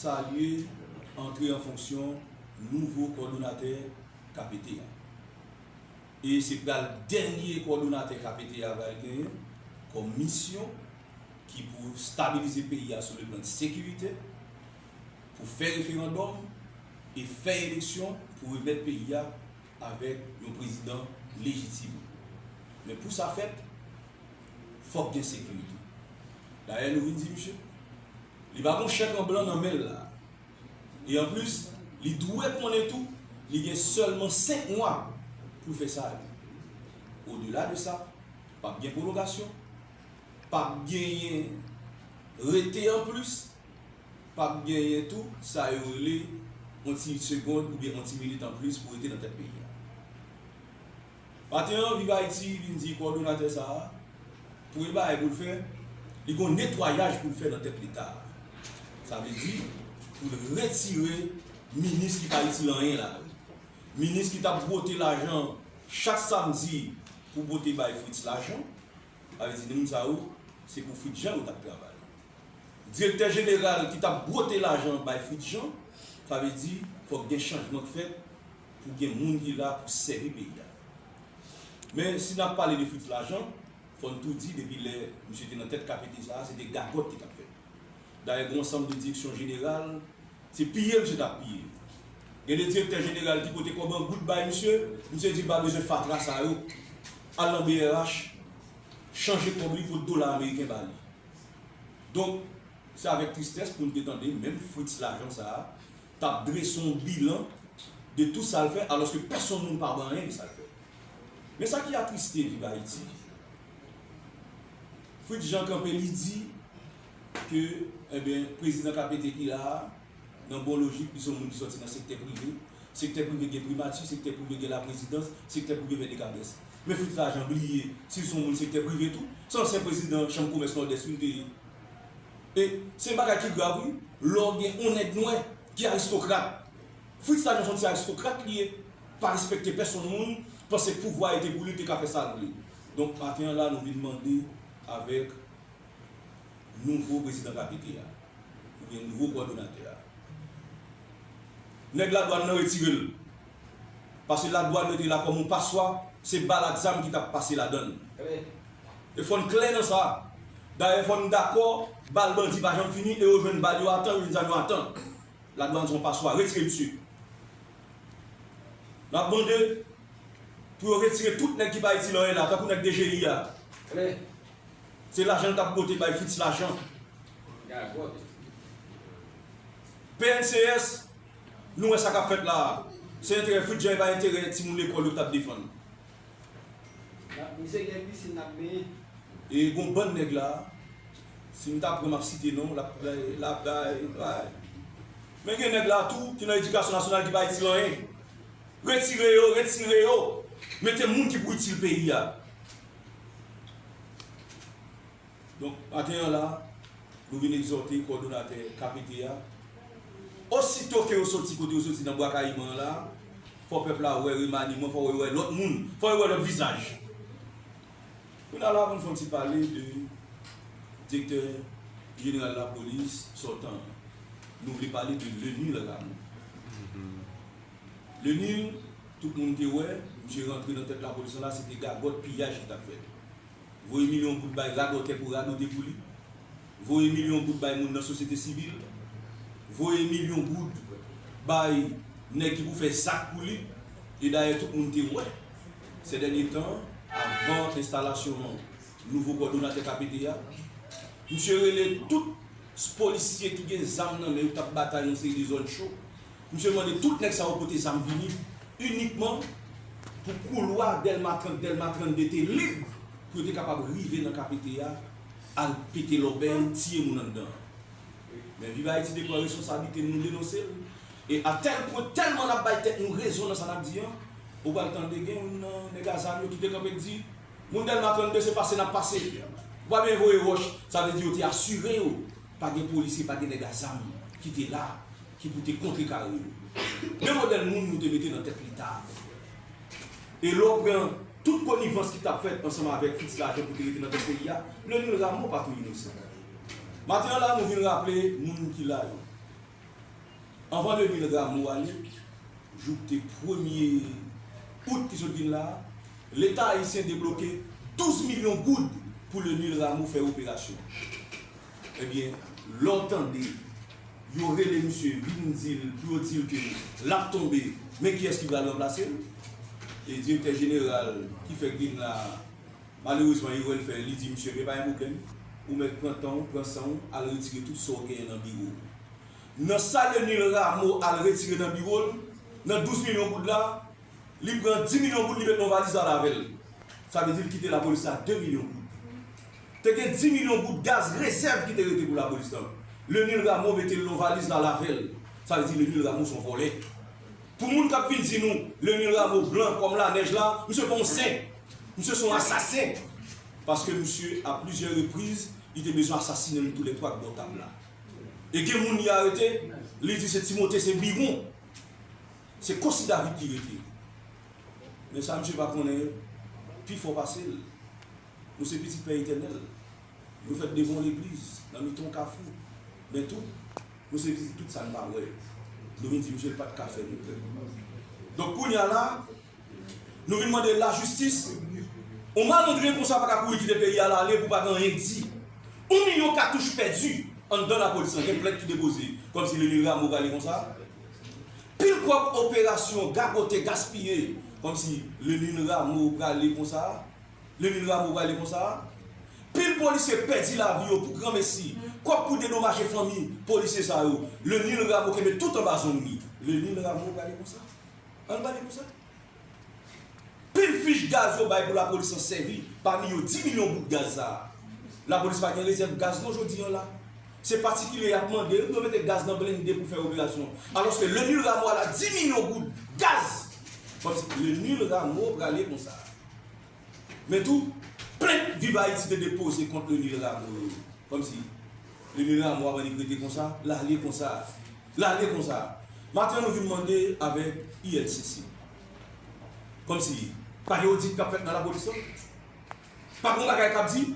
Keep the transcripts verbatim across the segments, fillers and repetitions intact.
salye antre an fonksyon nouvo kòdonatè K P T a. E se pral dènye kòdonatè K P T a pral genyen kòm misyon ki pou stabilize peyi a sou le plan de sekirite, pou fè referandòm e fè eleksyon pou remèt peyi a avèk yon prezidan lejitim. Men pou sa fèt, fòk gen sekirite. Dayè, nou vin di misye, li pa gon chèk an blan nan men l la. E anplis, li dwe konnen tou, li gen sèlman senk mwa pou l fè sa. Odela de sa, p ap gen pwolongasyon, p ap genyen rete anplis, p ap genyen tou sa yo rele yon ti segond oubyen yon ti minit anplis pou rete nan tèt peyi a. Maten an, Viv Ayiti vin di kòdonatè sa a, premye bagay pou l fè, li gon netwayaj pou l fè nan tèt Leta a. Sa vle di, pou l retire minis ki pa itil anyen la yo. Minis ki t ap bwote lajan chak samdi pou bwote bay Fritz lajan, sa vle di, moun sa yo, se pou Fritz Jean yo t ap travay. Direktè jeneral ki t ap bwote lajan bay Fritz Jean, sa vle di, fòk gen chanjman k fèt pou gen moun ki la pou sèvi peyi a. Men, si n ap pale de Fritz Lajan, fò n tou di, depi lè misye te nan tèt K P T sa a, se te gagòt ki t ap fèt. Dayè, gen yon ansanm de direksyon jeneral, se piye misye t ap piye. Gen de direktè jeneral ki pote kòb an goud bay misye, misye di, "M pa bezwen fatra sa yo, al nan B R H, chanje kòb li pou dola ameriken ba li." Donk, se avèk tristès pou n te tande menm Fritz Lajan sa a t ap drese yon bilan de tout sa l fè, alòske pèsonn moun pa wè anyen de sa l fè. Men sa ki atriste Viv Ayiti, Fritz Jean kanpe, li di ke, ebyen, prezidan K P T ki la a, nan bon lojik, li se yon moun ki sòti nan sektè prive. Sektè prive gen primati, sektè prive gen laprezidans, sektè prive fè dekadans. Men Fritz Lajan bliye, si l se yon moun sektè prive tou, se ansyen prezidan chanm komès Nòdès wi l te ye. E se yon bagay ki grav wi, lè w gen yon nèg nwè ki aristokrat. Fritz Lajan se yon ti aristokrat li ye, pa respekte pèsonn moun, panse pouvwa a te pou li, te ka fè sa l vle. Donk, maten an la, nou vin mande avèk nouvo prezidan K P T a, oubyen nouvo kòdonatè a. Nèg ladwàn nan retire l. Paske ladwàn rete la kòm yon paswa, se bal ak zam ki t ap pase ladan l. E fò n klè nan sa. Dayè, fò n dakò, bal bandi pa janm fini e yo jwenn bal yo a tan, yo jwenn zam yo a tan. Ladwàn se yon paswa, retire misye. N ap mande pou yo retire tout nèg ki pa itil anyen la, tankou nèg D G I a. Se lajan l t ap pote bay Fritz Lajan. P N C S, nou wè sa k ap fèt la a. Se enterè Fritz Jean, e pa enterè timoun lekòl yo k t ap defann. Misye gen pisin l ap benyen. E gon bann nèg la, si m ta pran m ap site non, l ap, l ap, l ap, men gen nèg la tou ki nan edikasyon nasyonal ki pa itil anyen. Retire yo, retire yo. Mete moun ki pou itil peyi a. Donk, maten an la, nou vin egzòte kòdonatè K P T a. Osito ke yo soti kote yo soti nan Bwa Kayiman an la, fò pèp la wè remaniman, fò yo wè lòt moun, fò yo wè lòt vizaj. Kounye a la, pou n fè yon ti pale de direktè jeneral lapolis sòtan an. Nou vle pale de Lenil Rameau. Lenil, tout moun te wè, misye rantre nan tèt lapolis la, se te gagòt, piyaj li t ap fè. Voye milyon goud bay radòtè pou radòte pou li. Voye milyon goud bay moun nan sosyete sivil. Voye milyon goud bay nèg ki pou fè zak pou li. E dayè, tout moun te wè, sè dènye tan, avan enstalasyon nouvo kòdonatè K P T a, misye rele tout polisye ki gen zam nan men yo k t ap batay nan seri de zòn cho. Misye mande tout nèg sa yo pote zam vini inikman pou koulwa Dèlma trant, Dèlma trannde te lib pou yo te kapab rive nan K P T a, al pete lòbèy, tiye moun anndan. Men Viv Ayiti te pran responsablite l, nou denonse l. E a tèl pwen, tèlman n ap bay tèt nou rezon nan sa n ap di an, ou pral tande gen youn nan nèg a zam yo ki te kanpe k di, "Moun Dèlma trannde, se pase n ap pase. Ou pa bezwen voye wòch." Sa vle di yo te asire yo pa gen polisye, pa gen nèg a zam ki te la, ki pou te kontrekare yo. Men modèl moun nou te mete nan tèt Leta. E lè w pran tout konivans ki t ap fèt ansanm avèk Fritz Lajan pou te rete nan tèt peyi a, Lenil Rameau pa tou inosan. Maten an la, nou vin raple moun ki la yo. Anvan Lenil Rameau ale, jouk te premye out ki sot vin la, Leta ayisyen debloke douz milyon goud pou Lenil Rameau fè operasyon. Ebyen, lè w tande yo rele misye vin di l, pou yo di l ke l ap tonbe, men kiyès ki pral ranplase l? E direktè jeneral ki fèk vin la, malerezman, erè l fè, li di misye, men pa gen pwoblèm, ou mèt pran tan w, pran san w, al retire tout sa w genyen nan biwo w. Nan sa Lenil Rameau al retire nan biwo l, nan douz milyon goud la, li pran dis milyon goud, li met nan valiz, l al avè l. Sa vle di l kite lapolis la de milyon goud. Te gen dis milyon goud gaz rezèv ki te rete pou lapolis lan. Lenil Rameau mete l nan valiz, l al avè l. Sa vle di Lenil Rameau se yon vòlè. Pou moun k ap vin di nou Lenil Rameau blan kòm lanèj la, misye pa yon sen. Misye se yon asasen. Paske misye, a plizyè repriz, li te bezwen asasinen nou toulètwa k bò tab la. E gen moun li arete, li di se Timote, se Biwon. Se konsi David ki rete. Men sa misye pa konnen, pi fò pase l. Nou se pitit Pè Etènèl. Nou fèt devan yon legliz, nan mitan yon kafou. Men tou, nou se pitit tout sa n pa wè. Nou vin di misye l pa t ka fè nou pè. Donk, kounye a la, nou vin mande lajistis. Yon malandren konsa pa ka kouri kite peyi a l ale pou pa gen anyen k di. Yon milyon katouch pèdi anndan lapolis lan, gen plent ki depoze. Kòmsi Lenil Rameau prale konsa. Pil kòb operasyon gagote, gaspiye. Kòmsi Lenil Rameau prale konsa. Lenil Rameau prale konsa. Pil polisye pèdi lavi yo pou granmesi. Kòb pou dedomaje fanmi polisye sa yo. Lenil Rameau kenbe tout anba zong li. Lenil Rameau prale konsa. Ann prale konsa. Pil fich gaz yo bay pou lapolis lan sèvi, pami yo dis milyon goud gaz sa a. Lapolis pa gen rezèv gaz non jodi an la. Se patikilye y ap mande, yo mete gaz nan blende pou fè operasyon. Alòske Lenil Rameau al a dis milyon goud gaz. Kòmsi Lenil Rameau prale konsa. Men tou, plent Viv Ayiti te depoze kont Lenil Rameau yo. Kòmsi Lenil Rameau ap annik rete konsa, l ale konsa, l ale konsa. Maten an nou vin mande avèk I L C C. Kòmsi pa gen odit k ap fèt nan lapolis lan. Pa gen yon bagay k ap di.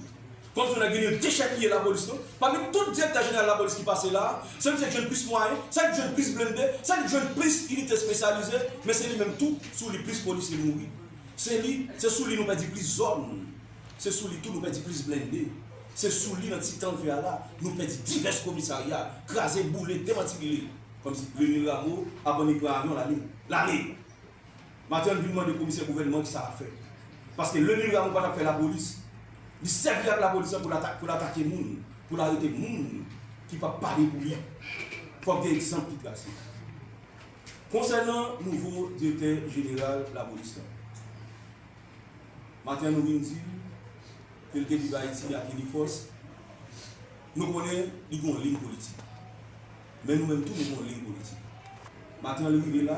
Kòmsi yon nèg vini dechèpiye lapolis lan. Pami tout direktè jeneral lapolis ki pase la, se misye k jwenn plis mwayen, se li k jwenn plis blende, se li k jwenn plis inite espesyalize, men se li menm tou, sou li plis polisye mouri. Se li, se sou li nou pèdi plis zòn. Se sou li tou nou pèdi plis blende. Se sou li nan ti tan l fè a la, nou pèdi divès komisarya, kraze, boule, demantibile. Kòmsi Lenil Rameau ap annik pran avyon l ale. L ale! Maten an n vin mande komisè gouvènman an kisa l ap fè. Paske Lenil Rameau pa t ap fè lapolis. Li sèvi ak lapolis lan pou l ata-, pou l atake moun, pou l arete moun ki p ap pale pou li. Fòk gen egzanp ki trase. Konsènan nouvo direktè jeneral lapolis lan, maten an nou vin di l ke l te Viv Ayiti ak Ilifòs. Nou konnen li gen yon liy politik. Men nou menm tou nou gen yon liy politik. Maten an li rive la,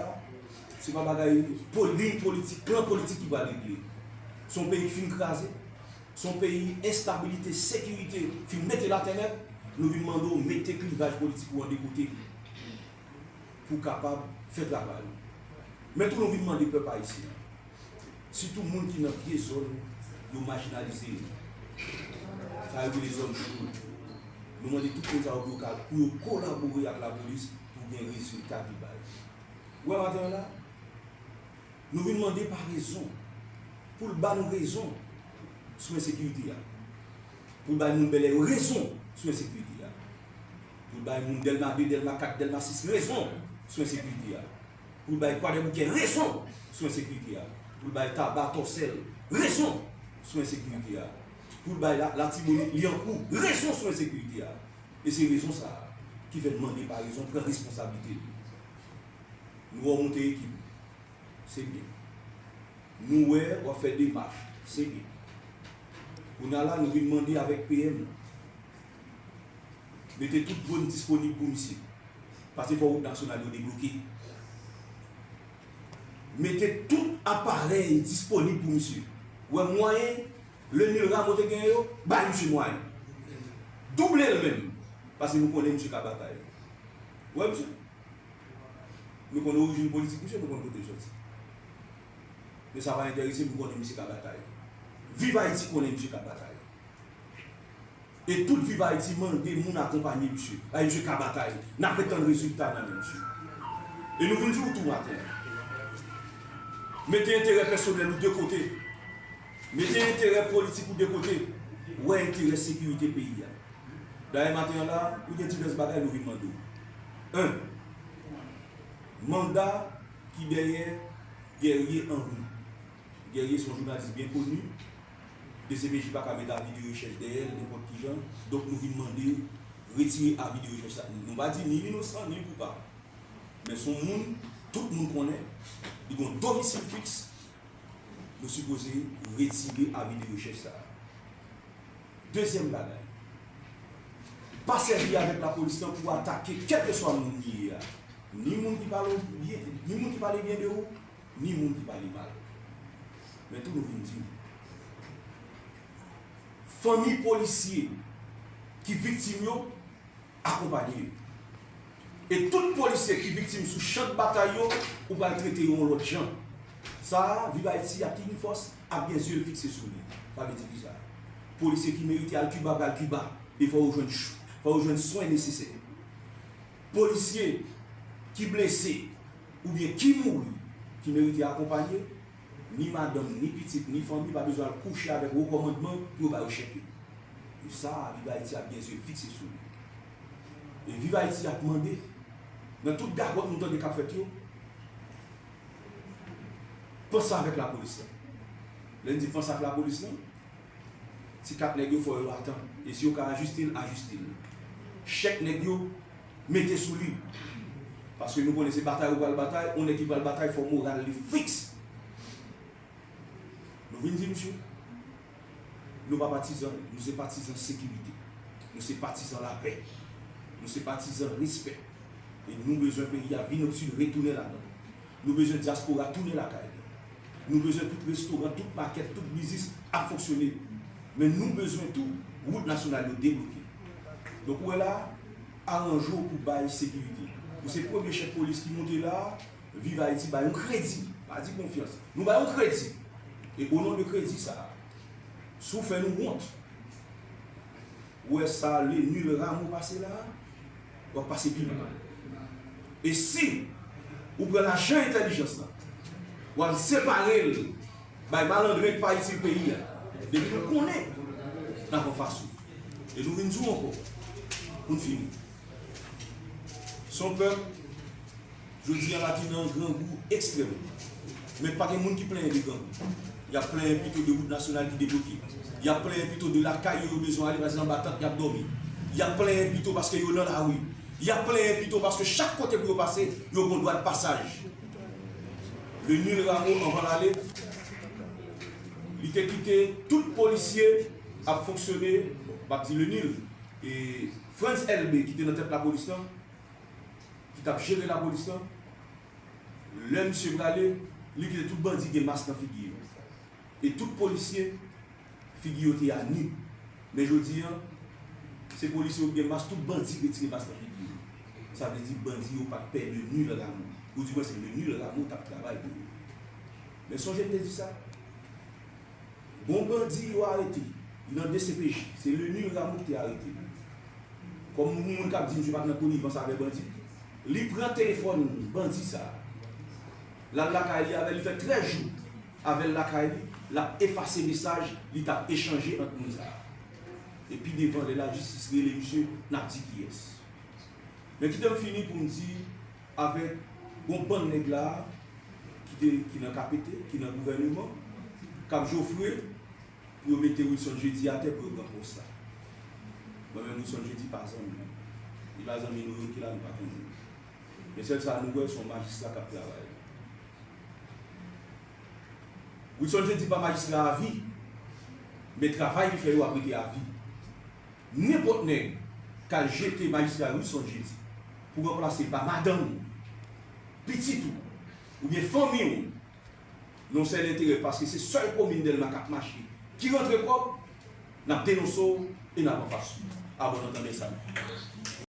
se pa bagay po-, liy politik, plan politik ki pral regle. Se yon peyi ki fin kraze. Se yon peyi enstabilite, sekirite fin mete l atè nèt. Nou vin mande w mete klivaj politik ou an de kote pou w kapab fè travay ou. Men tou nou vin mande pèp ayisyen an, sitou moun ki nan vye zòn yo majinalize yo, sa yo rele zòn cho, nou mande tout moun sa yo pou yo ka, pou yo kolabore ak lapolis pou gen rezilta ki bay. Ou wè maten an la, nou vin mande pa rezon, pou l ba nou rezon sou ensekirite a. Pou l bay moun Bèlè yo rezon sou ensekirite a. Pou l bay moun Dèlma de, Dèlma kat, Dèlma sis rezon sou ensekirite a. Pou l bay Kwadèboukè rezon sou ensekirite a. Pou l bay Taba, Tòsèl rezon sou ensekirite a. Pou l bay La-, Latibonit, Lyankou rezon sou ensekirite a. E se rezon sa a ki fè n mande pa rezon pran responsablite l. Nou wè w monte ekip. Se byen. Nou wè w ap fè demach. Se byen. Kounye a la, nou vin mande avèk P M nan, mete tout dwòn disponib pou misye. Paske fò wout nasyonal yo debloke. Mete tout aparèy disponib pou misye. Wè mwayen Lenil Rameau te genyen yo, bay misye mwayen. Double l menm. Paske nou konnen misye ka batay. Wè misye. Nou konnen orijin politik misye, nou konnen kote l soti. Men sa pa enterese m, nou konnen misye ka batay. Viv Ayiti konnen misye ka batay. E tout Viv Ayiti mande moun akonpanye misye. Ay, misye ka batay. N ap ret tann rezilta nan men misye. E nou vin di w tou maten an, mete enterè pèsonèl ou de kote, mete enterè politik ou de kote, wè enterè sekirite peyi a. Dayè maten an la, ou gen divès bagay nou vin mande w. En, manda ki dèyè Guerrier Henry. Guerrier se yon jounalis byen koni. D C P J pa ka met avi de rechèch dèyè l nenpòt ki jan. Donk nou vin mande retire avi de rechèch sa. Nou pa di ni l inosan ni l koupab. Men se yon moun tout moun konnen, li gen yon domisil fiks, nou sipoze retire avi de rechèch sa a. Dezyèm bagay, pa sèvi avèk lapolis lan pou atake kèlkeswa moun li ye a. Ni moun ki pale w byen, ni moun ki pale byen de ou, ni moun ki pale mal. Men tou nou vin di w, fanmi polisye ki viktim yo, akonpanye yo. E tout polisye ki viktim sou chan batay yo, ou pral trete yo yon lòt jan. Sa a, Viv Ayiti ak Inifòs ap gen zye l fikse sou li. Sa vle di kisa? Polisye ki merite al Kiba, pral Kiba. E fò yo jwenn, fò yo jwenn swen nesesè. Polisye ki blese oubyen ki mouri, ki merite akonpanye, ni madanm, ni pitit, ni fanmi pa bezwen al kouche avèk wo kòmandman pou yo ba yo chèk yo. E sa a, Viv Ayiti ap gen zye l fikse sou li. E Viv Ayiti ap mande, nan tout gagòt nou tande k ap fèt yo, panse avèk lapolis lan. Lè n di panse ak lapolis lan, ti kat nèg yo fò yo atan. E si yo ka ajiste l, ajiste l. Chèk nèg yo, mete sou li. Paske nou konnen se batay ou pral batay, yon nèg ki pral batay fò moral li fiks. Nou vin di misye, nou pa patizan, nou se patizan sekirite. Nou se patizan lapè. Nou se patizan respè. E nou bezwen peyi a vin retounen ladan l. Nou bezwen dyaspora tounen lakay li. Nou bezwen tout restoran, tout makèt, tout biznis ap fonksyone. Men nou bezwen tou wout nasyonal yo debloke. Donk ou wè la, aranje w pou bay sekirite. Ou se premye chèf polis ki monte la, Viv Ayiti bay yon kredi, pa di konfyans. Nou bay yon kredi. E o non de kredi sa a, si w fè nou wont, ou wè sa Lenul Rameau pase la a, w ap pase pi mal. E si ou pran lajan entèlijans lan, w al separe l bay malandren k pa itil peyi a, depi nou konnen n ap anfas ou. E nou vin di w ankò, pou n fini. Se yon pèp, jodi a la ki nan grangou ekstrèm. Men pa gen moun ki plenyen de grangou. Y ap plenyen pito de wout nasyonal ki debloke. Y ap plenyen pito de lakay yo, yo bezwen ale, paske se anba tant y ap dòmi. Y ap plenyen pito paske yo nan lari. Y ap plenyen pito paske chak kote pou yo pase, yo gen dwa de pasaj. Lenul Rameau, anvan l ale, li te kite tout polisye ap fonksyone, m ap di Lenul, e Frantz Elbé ki te nan tèt lapolis lan, ki t ap jere lapolis lan, lè misye prale, li kite tout bandi gen mas nan figi yo. E tout polisye, figi yo te a ni. Men jodi a, se polisye yo ki gen mas, tout bandi retire mas nan figi yo. Sa vle di bandi yo pa t pè Lenul Rameau. Ou di mwen se Lenul Rameau t ap travay pou yo. Men sonje m te di sa. Gon bandi yo arete, li nan D C P J, se Lenul Rameau ki te arete l. Kòm yon moun k ap di misye pa t nan konivans avè bandi, li pran telefòn bandi sa a, l al lakay li avè l, li fè trèz jou avè l lakay li, l ap efase mesaj li t ap echanje ant moun sa a. E pi devan, lè lajistis rele misye, n ap di kiyès. Men kite m fini pou m di, avèk yon bann nèg la a ki te, ki nan K P T, ki nan gouvèneman, k ap jofre pou yo mete Wilson Jeudi atè pou yo pran pòs la. Mwen menm, Wilson Jeudi pa zanmi m. Li pa zanmi nou, youn ki la, nou pa konnen. Men sèl sa nou wè, se yon majistra k ap travay. Wilson Jeudi pa majistra avi, men travay li fè yo ap rete avi. Nenpòt nèg k al jete majistra Wilson Jeudi pou ranplase l pa madanm ou, pitit ou, oubyen fanmi w, nan yon sèl enterè, paske se sèl komin Dèlma k ap mache, ki rantre kòb, n ap denonse w e n ap anfas ou. A bòn antande sa.